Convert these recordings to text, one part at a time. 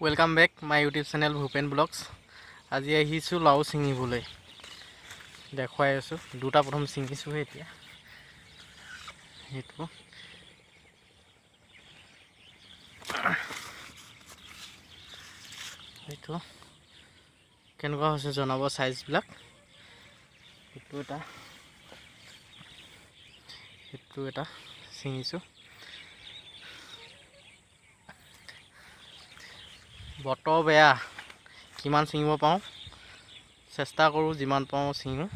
Welcome back my YouTube channel Bhupen blogs. আজি আহিছোঁ লাও ছিঙিবলৈ, দেখুৱাই আছোঁ। দুটা প্ৰথম ছিঙিছোঁহে এতিয়া। সেইটো সেইটো কেনেকুৱা হৈছে জনাব চাইজবিলাক। সেইটো এটা, সেইটো এটা ছিঙিছোঁ। বতৰ বেয়া, কিমান ছিঙিব পাৰোঁ চেষ্টা কৰোঁ, যিমান পাৰোঁ ছিঙো,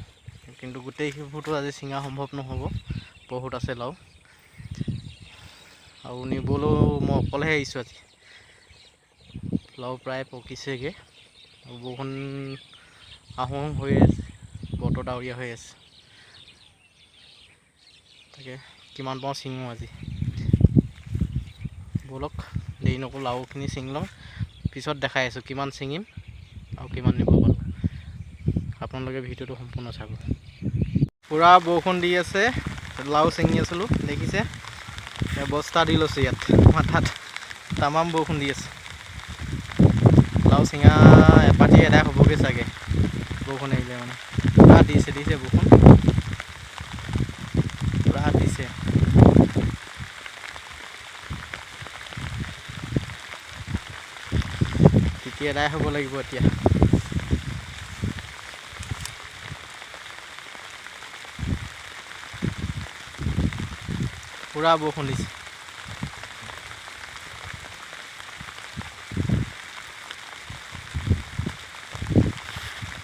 কিন্তু গোটেইবোৰতো আজি ছিঙা সম্ভৱ নহ'ব, বহুত আছে লাও। আৰু নিবলৈও মই অকলেহে আহিছোঁ আজি। লাও প্ৰায় পকিছেগৈ, বৰষুণ আহোঁ আহোঁ হৈ আছে, বতৰ ডাৱৰীয়া হৈ আছে। তাকে কিমান পাৰোঁ ছিঙো আজি। ব'লক, দেৰি নকৰোঁ, লাওখিনি ছিঙি লওঁ, পিছত দেখাই আছোঁ কিমান ছিঙিম আৰু কিমান নিব পাৰোঁ। আপোনালোকে ভিডিঅ'টো সম্পূৰ্ণ চাব। পূৰা বৰষুণ দি আছে, লাও ছিঙি আছিলোঁ, দেখিছে বস্তা দি লৈছোঁ ইয়াত মাথাত, তামাম বৰষুণ দি আছে। লাও ছিঙা এপাতি এদাই হ'বগৈ চাগে বৰষুণ আহিলে, মানে পূৰা দিছে দিছে বৰষুণ, পূৰা দিছে। তেতিয়া এদাই হ'ব লাগিব এতিয়া। পূৰা বৰষুণ দিছে।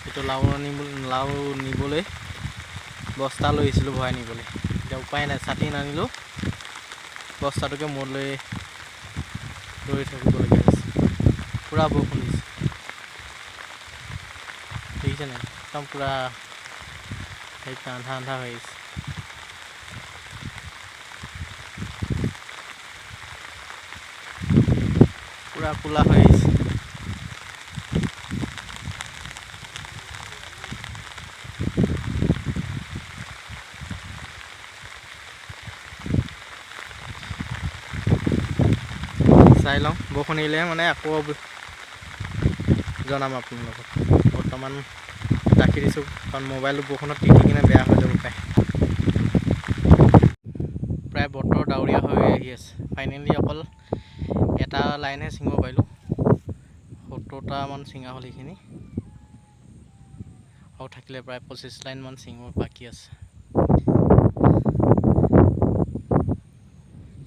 এইটো লাও আনিব, লাও নিবলৈ বস্তা লৈ আহিছিলোঁ ভৰাই নিবলৈ, এতিয়া উপায় নাই, ছাতি নানিলোঁ, বস্তাটোকে মূৰত লৈ দৌৰি থাকিবলগীয়া হৈছে। পূৰা বৰষুণ দিছে, দেখিছে নাই, একদম পূৰা আন্ধা আন্ধা হৈ আহিছে। পূৰা ক'লা হৈ আহিছে। চাই লওঁ, বৰষুণ এৰিলে মানে আকৌ জনাম আপোনালোকক। বৰ্তমান ৰাখি দিছোঁ, কাৰণ মোবাইলটো বৰষুণত তিতি কিনে বেয়া হৈ যাব পাৰে। প্ৰায় বতৰ ডাৱৰীয়া হৈ আহি আছে। ফাইনেলি অকল এটা লাইনহে ছিঙিব পাৰিলোঁ, 70টামান ছিঙা হ'ল সেইখিনি, আৰু থাকিলে প্ৰায় 25 লাইনমান ছিঙিব বাকী আছে।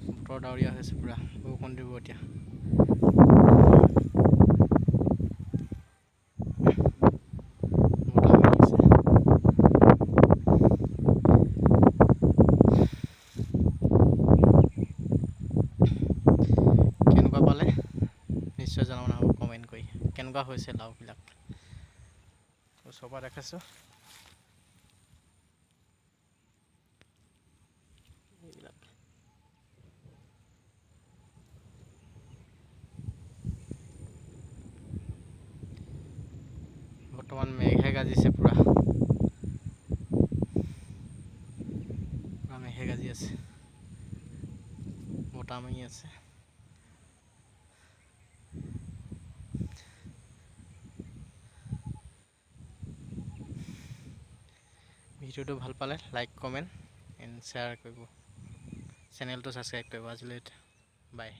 বতৰ ডাৱৰীয়া হৈছে, পূৰা বৰষুণ দিব এতিয়া। কেনেকুৱা পালে নিশ্চয় জনাব নহ'ব কমেণ্ট কৰি, কেনেকুৱা হৈছে লাওবিলাক। ওচৰৰ পৰা দেখাইছোঁ। এইবিলাক বৰ্তমান মেঘে গাজিছে, পূৰা পূৰা মেঘে গাজি আছে, বতাহ মাৰি আছে। ভিডিঅ'টো ভাল পালে লাইক, কমেণ্ট এণ্ড শ্বেয়াৰ কৰিব, চেনেলটো ছাবস্ক্ৰাইব কৰিব। আজিলৈ বাই।